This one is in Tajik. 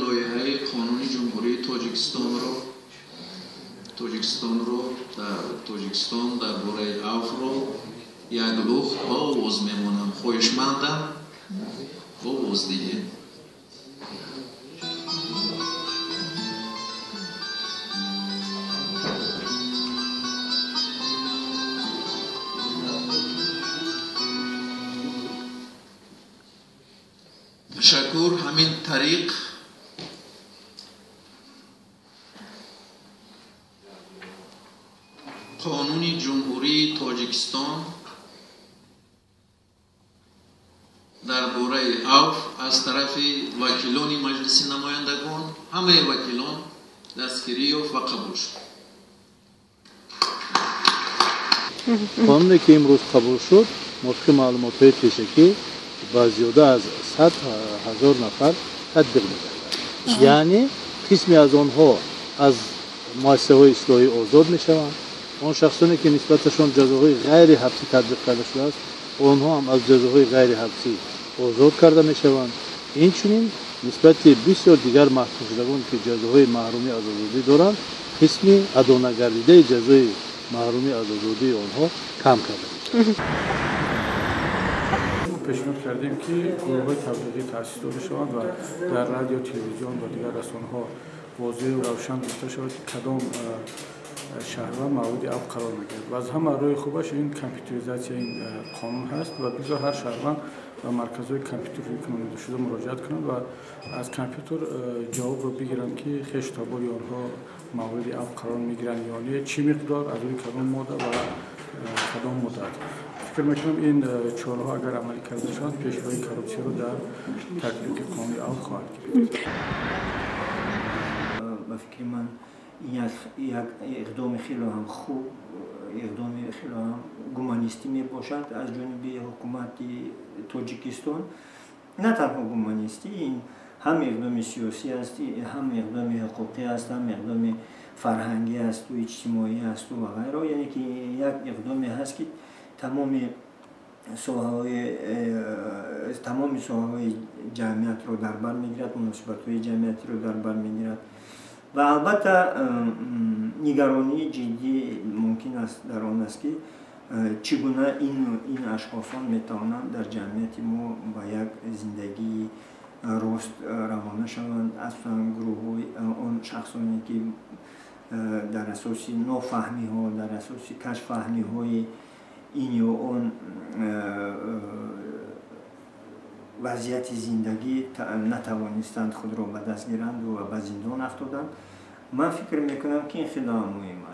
Лоиҳаи қонуни Ҷумҳурии Тоҷикистонро дар Тоҷикистон дар бораи афвро як лухт ба овоз мемонам. Хоҳишмандам овоз диҳед. Ташаккур. Ҳамин тариқ қонуни Ҷумҳурии Тоҷикистон дар бораи афв аз тарафи вакилони Маҷлиси намояндагон, ҳамаи вакилон дастгирӣ ёфт ва қабул шуд. Қонуне ки имрӯз қабул шуд, мувофиқи маълумотҳои пешакӣ ба зиёда аз 100 000 нафар татбиқ мегардад. Яъне қисме аз онҳо аз муассисаҳои ислоҳӣ озод мешаванд. Он шахсоне ки нисбаташон ҷазоҳои ғайри ҳабсӣ татбиқ карда шудааст, онҳо ҳам аз ҷазоҳои ғайри ҳабсӣ озод карда мешаванд. Инчунин нисбати бисёр дигар маҳкумшудагон, ки ҷазоҳои маҳрумӣ аз озодӣ доранд, қисми адонагардидаи ҷазои маҳрумӣ аз озодии онҳо кам карда мешавад. Пешниҳод кардем, ки гурӯҳҳои таблиғӣ таъсис дода шаванд ва дар радио, телевизион ва дигар расонаҳо возеҳу равшан гуфта шавад, ки кадом шаҳрванд мавриди афв қарор мегирад. Ва аз ҳама роҳи хубаш ин компютеризатсияи ин қонун ҳаст ва бигзор ҳар шаҳрванд ба марказҳои компютерӣ кунонидашуда муроҷиат кунанд ва аз компютер ҷавобро бигиранд, ки хешу табори онҳо мавриди афв қарор мегиранд ё не, чӣ миқдор, аз рӯи кадом модда ва кадом муддат. Фикр мекунам, ин чораҳо агар амалӣ карда шаванд, пешроҳи коррупсияро дар татбиқи қонуни афв хоҳад гирифт. Ба фикри ман, як иқдоми хеле ҳам хуб, иқдоми хеле ҳам гуманистӣ мебошад аз ҷониби ҳукумати Тоҷикистон. На танҳо гуманистӣ, ин ҳам иқдоми сиёсӣ аст, ҳам иқдоми ҳуқуқӣ аст, ҳам иқдоми фарҳангӣ асту иҷтимоӣ асту ва ғайро. Яъне ки як иқдоме ҳаст, ки тамоми соҳаҳои ҷамъиятро дар бар мегирад, муносибатҳои ҷамъиятиро дар бар мегирад. Ва албатта нигаронии ҷиддӣ мумкин аст дар он аст, ки чӣ гуна ин ашхосон метавонанд дар ҷамъияти мо ба як зиндагии рост равона шаванд, асосан гурӯҳҳои он шахсоне, ки дар асоси нофаҳмиҳо, дар асоси каҷфаҳмиҳои ин ё он вазъияти зиндагӣ натавонистанд худро ба даст гиранду ва ба зиндон афтоданд. Ман фикр мекунам, ки ин хеле муҳим аст.